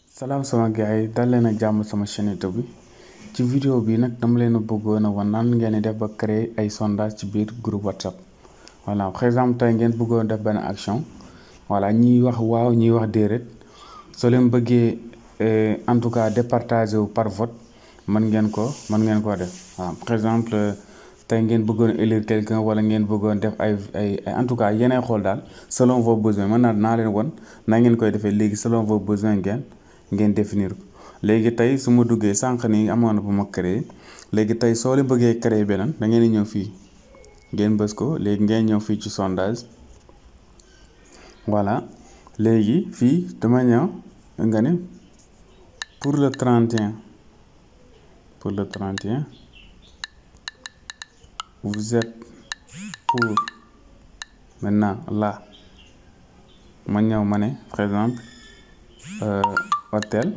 Salam sama gars yi dal leen ak jàmm sama chaîne YouTube bi ci vidéo bi nag dama leen a bëggoon a wan nan ngeen di def ba créer ay sondage ci biir groupe WhatsApp. Voilà par exemple tey ngeen bëggoon def benn action voilà ñiy wax waaw ñiy wax déedéet soo leen bëggee en tout cas départager wu par vote mën ngeen ko def waaw par exemple tey ngeen bëggoon élire quelqu'un wala ngeen bëggoon def ay en tout cas yéenay xool daal selon vos besoins mën naa leen won na ngeen koy defee léegi selon vos besoins ngeen définir ko léegi tey su ma duggee sànq nii amoon na bu ma créé léegi tey soo leen bëggee créer beneen da ngeen di ñëw fii ngeen bës ko léegi ngeen ñëw fii ci sondage voilà léegi fii dama ñëw nga ne pour le 31 vous êtes pour maintenant là ma ñëw ma ne par exemple hôtel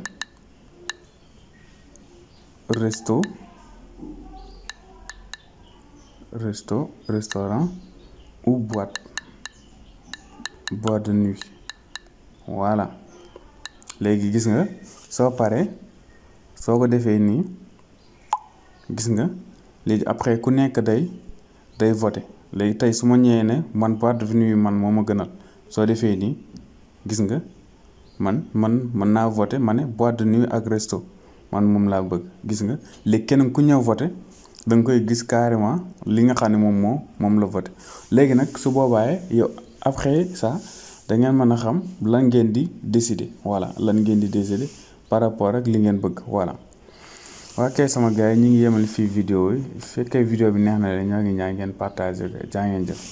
restaurant ou boîte de nuit voilà léegi gis nga soo paree soo ko defee nii gis nga léegi après ku nekk day voté léegi tey su ma ñëwee ne man boîte de nuit man moo ma gënal soo defee nii gis nga man mën naa voté ma ne boîte de nuit ak resto man moom laa bëgg gis nga léegi kenn ku ñëw voté da nga koy gis carrément li nga xam ne moom la voté léegi nag su boobaa yow après ça da ngeen mën a xam lan ngeen di décider voilà lan ngeen di décider par rapport ak li ngeen bëgg voilà. ok sama gars yi ñu ngi yemal fii vidéo yi fekkee vidéo bi neex na leen ñoo ngi ñaan ngeen partager ko jaa ngeen jëf.